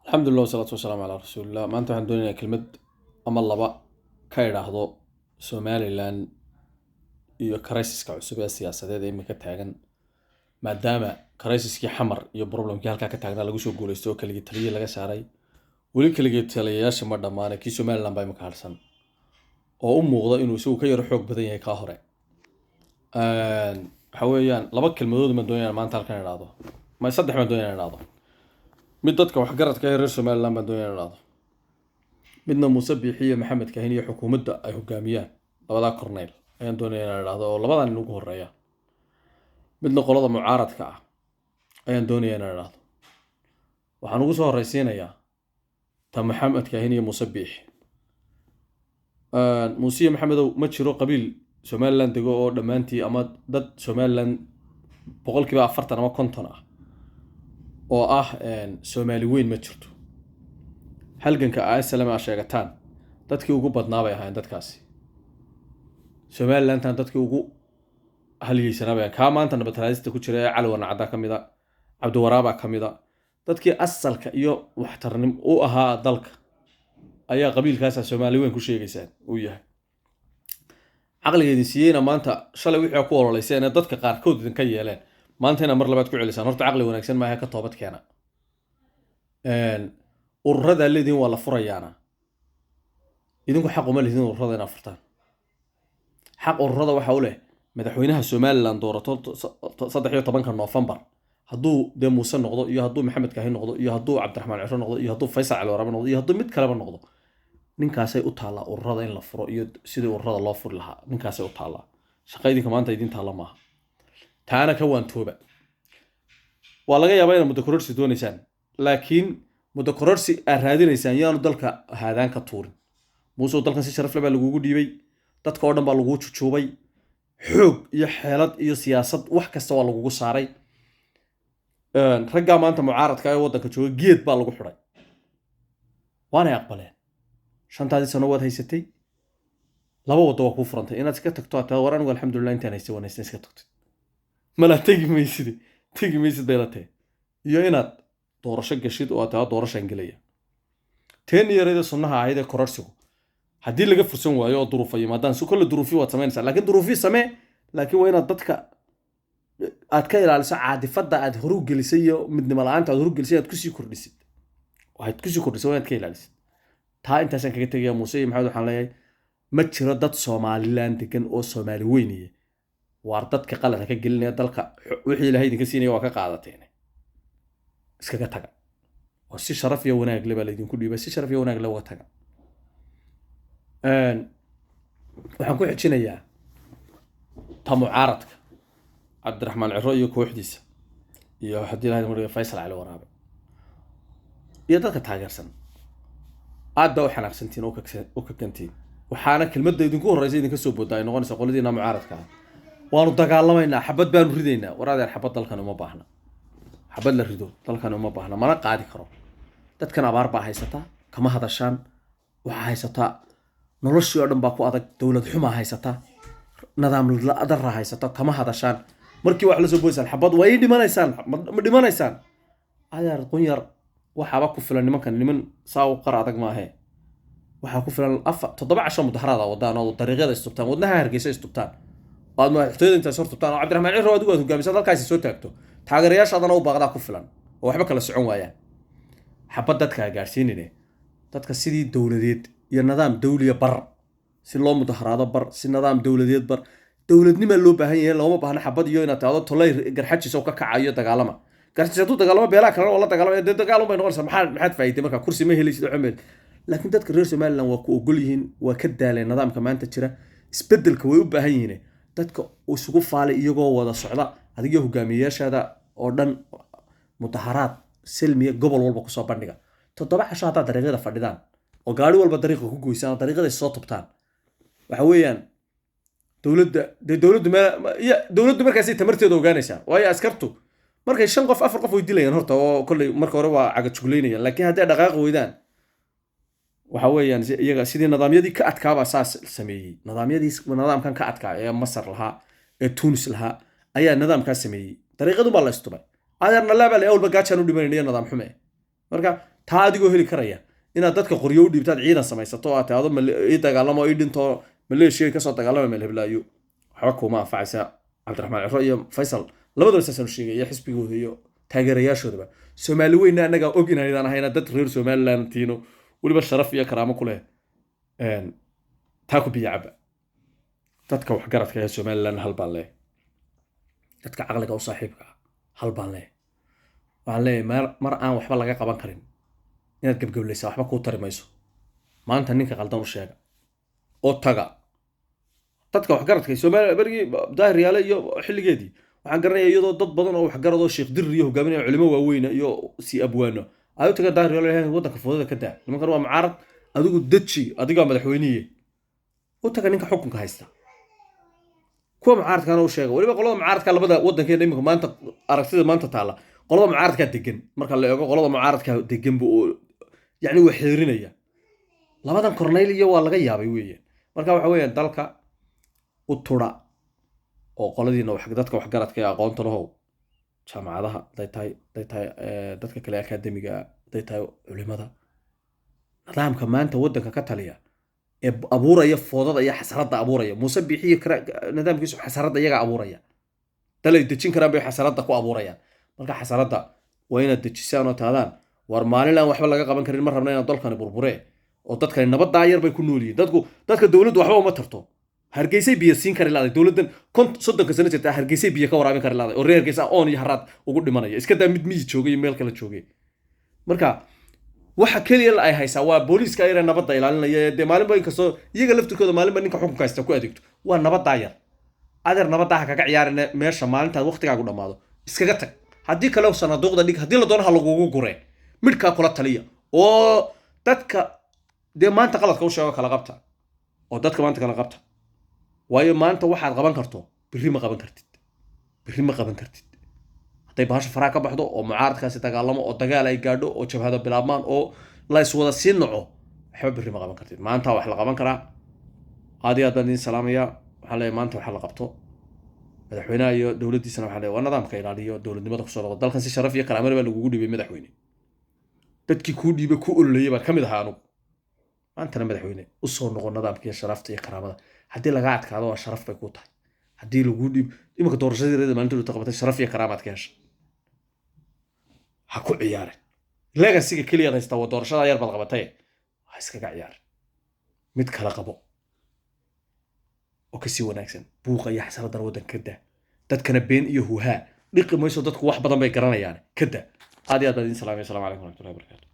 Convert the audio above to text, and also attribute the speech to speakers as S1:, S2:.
S1: Alxamdulilah wasalaatu wasalaamu calaa rasuulillah. Maanta waxaan doonaynaa kelmad ama laba ka idhaahdo Somaliland iyo crisis-ka cusub ee siyaasadeed ee imika taagan, maadaama crisis-kii Xamar iyo problemkii halkaa ka taagnaa lagu soo guuleystay oo keligii taliye laga saaray. Weli keligii taliyayaasha ma dhammaane, kii Somaliland baa imika harsan oo u muuqda inuu isagu ka yaro xoog badan yahay kaa hore. Waxa weeyaan laba kelmadood baan doonaya maanta halkan idhaahdo, ma saddex baan doonaya idhaahdo. Mid dadka waxgaradka ee reer Somaliland baan doonaya idhaahdo, midna Muuse Biixi iyo Maxamed Kahin iyo xukuumadda ay hogaamiyaan, labadaa corneyl ayaan doonaya inaan idhaahdo oo labadan nin ugu horeeya. Midna qolada mucaaradka ah ayaan doonaya inaan idhaahdo. Waxaan ugu soo horeysiinayaa ta Maxamed Kahin iyo Muuse Biixi. Muuse iyo Maxamedow, ma jiro qabiil Somaliland dego oo dhammaantii ama dad Somaliland 40% ama 50 ah oo ah Soomaali weyn ma jirto. Halganka SLM aa sheegataan dadkii ugu badnaa bay ahaayeen dadkaasi. Somalilantan dadkii ugu halyeysanaa bay ahaayeen. Kaa maanta nabad raadista ku jira ee Cali Warnacadda ka mid a, Cabdiwaraabaa ka mid a, dadkii asalka iyo waxtarnim u ahaa dalka ayaa qabiilkaasa Soomaali weyn ku sheegaysaan uu yahay. Caqliga idin siiyeyna maanta shalay wixii ku ololeyseen ee dadka qaarkood idinka yeeleen maanta inaad mar labaad ku celisaan, horta caqli wanaagsan maaha, ka toobad keena. Ururadaa leediin waa la furayaana, idinku xaq uma lihdin ururada inaad furtaan. Xaq ururada waxa u leh madaxweynaha Somaliland doorato 13-ka Noofembar, hadduu dee Muuse noqdo iyo hadduu Maxamed Kaahin noqdo iyo hadduu Cabdiraxmaan Ciro noqdo iyo hadduu Faysal Cali Waraabe noqdo iyo hadduu mid kaleba noqdo. Ninkaasay u taallaa ururada in la furo iyo sidii ururada loo furi lahaa, ninkaasay u taallaa. Shaqa idinka maanta idin taalla maaha, taana ka waantooba. Waa laga yaabaa inaad muddo kororsi doonaysaan, laakiin muddo kororsi aad raadinaysaan yaanu dalka haadaan ka tuurin. Muuse, dalkan si sharaf leh baa lagugu dhiibay, dadka oo dhan baa lagugu jujuubay, xoog iyo xeelad iyo siyaasad wax kasta waa lagugu saaray. Raggaa maanta mucaaradka ee waddanka jooga geed baa lagu xidhay, waanay aqbaleen. 5-taadii sano waad haysatay, laba waddo waa kuu furantay: inaad iska tagto aad war anigu alxamdulilah intaan haystay waan haystay, iska tagtid, malaa tegi maysid, tegi maysid bay la tahay, iyo inaad doorasho gashid oo aad tahay doorashaan gelaya. Teen yarayda sunnaha ahayd ee kororsigu haddii laga fursan waayo oo duruufa yimaadaan, si kolle duruufi waad samaynaysaa, laakiin duruufi samee, laakiin waa inaad dadka aad ka ilaaliso caadifadda aad horu gelisay iyo midnimo la-aanta aad horu gelisay aad kusii kordhisid. Waxaad kusii kordhisay waa inaad ka ilaalisid. Taa intaasaan kaga tegaya. Muuse iyo Maxamed waxaan leeyahay, ma jiro dad Somaliland degan oo Soomaali weyniye. Waar dadka qalada ka gelinaya dalka, wixii Ilaahay idinka siinaya waa ka qaadateen, iskaga taga oo si sharaf iyo wanaag le baa laydinku dhiibay, si sharaf iyo wanaag le uga taga. Waxaan ku xijinayaa ta mucaaradka, Cabdiraxmaan Ciro iyo kooxdiisa iyo haddii Ilahay mariyo Faysal Cali Waraabe iyo dadka taageersan. Aad baa u xanaaqsantiin oo u kagantiin, waxaana kelmadda idinku horreysa idinka soo boodaa ay noqonaysa qoladiina mucaaradka ah: "Waanu dagaalamaynaa, xabad baanu ridaynaa." War adeer, xabad dalkan uma baahna, xabad la rido dalkan uma baahna, mana qaadi karo. Dadkan abaar baa haysataa, kama hadashaan. Waxaa haysataa noloshii oo dhan baa ku adag, dowlad xumaa haysataa, nidaam darra haysata, kama hadashaan. Markii wax la soo boodisaan xabad, waa ii dhimanaysaan, ma dhimanaysaan? Adeer, qunyar waxaaba ku filan nimankan, niman saa u qar adag maahe. Waxaa ku filan 4 7 casho mudaharaada wadaan oo dariiqyada istubtaan, wadnaha Hargeysa istubtaan oo aad madaxtooyada intaas hor tubtaan oo Cabdiraxmaan Ciro adigu aad hogaamisaad halkaasi soo taagto, taageerayaashaadana u baaqdaa ku filan oo waxba kala socon waayaan. Xabad dadka ha gaadhsiinine, dadka sidii dowladeed iyo nidaam dawliya bar, si loo mudaharaado bar, si nidaam dowladeed bar. Dowladnimaa loo baahan yahay, looma baahna xabad iyo inaad tahdo tolay Garxajis oo ka kacayo dagaalama. Garxajis hadduu dagaalamo, beelaha kalena waa la dagaalamaya, dee dagaalun bay noqonaysaa. Maxaad faa'iiday marka? Kursi ma helaysid, waxba ma helaysid. Laakiin dadka reer Somaliland waa ku ogol yihiin, waa ka daaleen nidaamka maanta jira, isbedelka way u baahan yihiin. Dadka isugu faalay iyagoo wada socda, adiga hogaamiyeyaashaada oo dhan, mudaharaad silmiya gobol walba kusoo bandhiga. 7 casho haddaad dariiqyada fadhidaan oo gaari walba dariiqa ku goysaan oo dariiqyada soo tubtaan, waxa weeyaan dowladda dee dowladdu iyo dowladdu markaasay tamarteeda ogaanaysaa. Waayo askartu markay shan qof, afar qof way dilayaan horta, oo kolley marka hore waa cagajuglaynayaan, laakiin hadday dhaqaaqi weydaan, waxa weeyaan iyaga sidii nidaamyadii ka adkaabaa saas sameeyey. Nidaamyadii nidaamkan ka adkaa ee Masar lahaa ee Tunis lahaa ayaa nidaamkaas sameeyey. Dariiqadu baa la istubay, adeerna laabaa la awalba gaajaan u dhimanayna iyo nidaam xume. Marka Taa adigoo heli karaya inaad dadka qoryo u dhiibtaad, ciidan samaysato oo aad tidhaahdo ii dagaalamo, ii dhinto, maleeshiya kasoo dagaalama meel heblaayo, waxba kuuma anfacaysa. Cabdiraxmaan Ciro iyo Faysal labadaba saasaan u sheegaya, xisbigooda iyo taageerayaashoodaba. Soomaali weyna annagaa og inaydaan ahayna dad reer Somaliland tiino, weliba sharaf iyo karaamo ku leh. Taa ku biyo caba. Dadka waxgaradka ee Somaliland hal baan leeyahay, dadka caqliga u saaxiibka ah hal baan leeyahay. Waxaan leeyahay, mar aan waxba laga qaban karin inaad gebgeblaysaa waxba kuu tari mayso. Maanta ninka qaldan u sheega oo taga. Dadka waxgaradka Soomaaliya, berigii Daahir Yaale iyo xilligeedii, waxaan garanayaa iyadoo dad badan oo waxgarad oo Sheekh Dirir iyo hogaaminaya, culimo waaweyna iyo si abwaano ay u tagaan Daahir Yaale, "Waddanka foodada ka daa, nimankan waa mucaarad, adigu deji, adigaa madaxweyniye." U taga ninka xukunka haysta, kuwa mucaaradkana u sheega. Weliba qolada mucaaradka labada waddankeena iminka maanta, aragtida maanta taalla, qolada mucaaradkaa degan. Marka la eego qolada mucaaradka degan bu oo yacni waa xeerinaya labadan kornayl iyo waa laga yaabay weeyaan. Marka waxa weeyaan, dalka u tura oo qoladiina dadka waxgaradka ee aqoonta lahow, jaamacadaha haday tahay, dadka kale akaademiga haday tahay, culimada, nidaamka maanta waddanka ka taliya ee abuuraya foodada iyo xasaradda abuuraya, Muuse Biixiyo nidaamkiisu, xasaradda iyagaa abuuraya. Dalay dejin karaan bay xasaradda ku abuurayaan. Marka xasaradda waa inaad dejisaan oo taadaan, "War maalin aan waxba laga qaban karin ma rabna inaan dalkani burburee." Oo dadkani nabaddaa yar bay ku nool yihiin. Dadku, dadka dowladdu waxba uma tarto. Hargeysay biyo siin kari laaday dowladdan 30-ka sano jirta. Hargeysay biyo ka waraabin kari laaday oo reer Hargeysa oon iyo haraad ugu dhimanaya, iska daa mid miyi joogay iyo meel kale joogay. Marka waxa keliya ay haysaa waa booliiska yar ee nabadda ilaalinaya ee dee maalinba, inkastoo iyaga laftirkooda maalinba ninka xukunka haysta ku adeegto, waa nabaddaa yar. Adeer, nabaddaa ha kaga ciyaarine. Meesha maalintaad waqtigaagu dhammaado iskaga tag, haddii kale sanaaduuqda dhig, haddii la doono ha lagugu guree. Midhkaa kula taliya oo dadka dee maanta qaladka u sheego, kala qabta oo dadka maanta kala qabta. Waayo, maanta waxaad qaban karto berri ma qaban kartid, berri ma qaban kartid. Hadday bahasha faraha ka baxdo oo mucaaradkaasi dagaalamo oo dagaal ay gaadho oo jabhado bilaabmaan oo la iswada sii naco, waxba berri ma qaban kartid. Maanta wax la qaban karaa. Aad iyo aad baan idiin salaamaya. Waxaan leeyahay, maanta waxa la qabto. Madaxweynaha iyo dowladdiisana waxaan leeyahay, waa nidaamka ilaaliyo, dowladnimada kusoo noqdo. Dalkan si sharaf iyo karaamada baa lagugu dhiibay, madaxweyne. Dadkii kuu dhiibay, kuu ololeeyay baan ka mid ahaa anugu. Maantana, madaxweyne, usoo noqo nidaamka iyo sharafta iyo karaamada. Haddii lagaa adkaado, waa sharaf bay kuu tahay. Haddii laguu dhiib iminka doorashadii reeda maalinta dhulta qabatay, sharaf iyo karaamaad ka hesha. Ha ku ciyaarin. Legacy-ga keliyaad haystaa waa doorashada yar baad qabatay, ha iskaga ciyaarin. Mid kala qabo oo kasii wanaagsan. Buuqa iyo xasaradan waddanka ka daa. Dadkana been iyo huhaa dhiqi mayso, dadku wax badan bay garanayaan, ka daa. Aad iyo aad baan idiin salaamaya. Assalamu calaykum waraxmatullahi wabarakatu.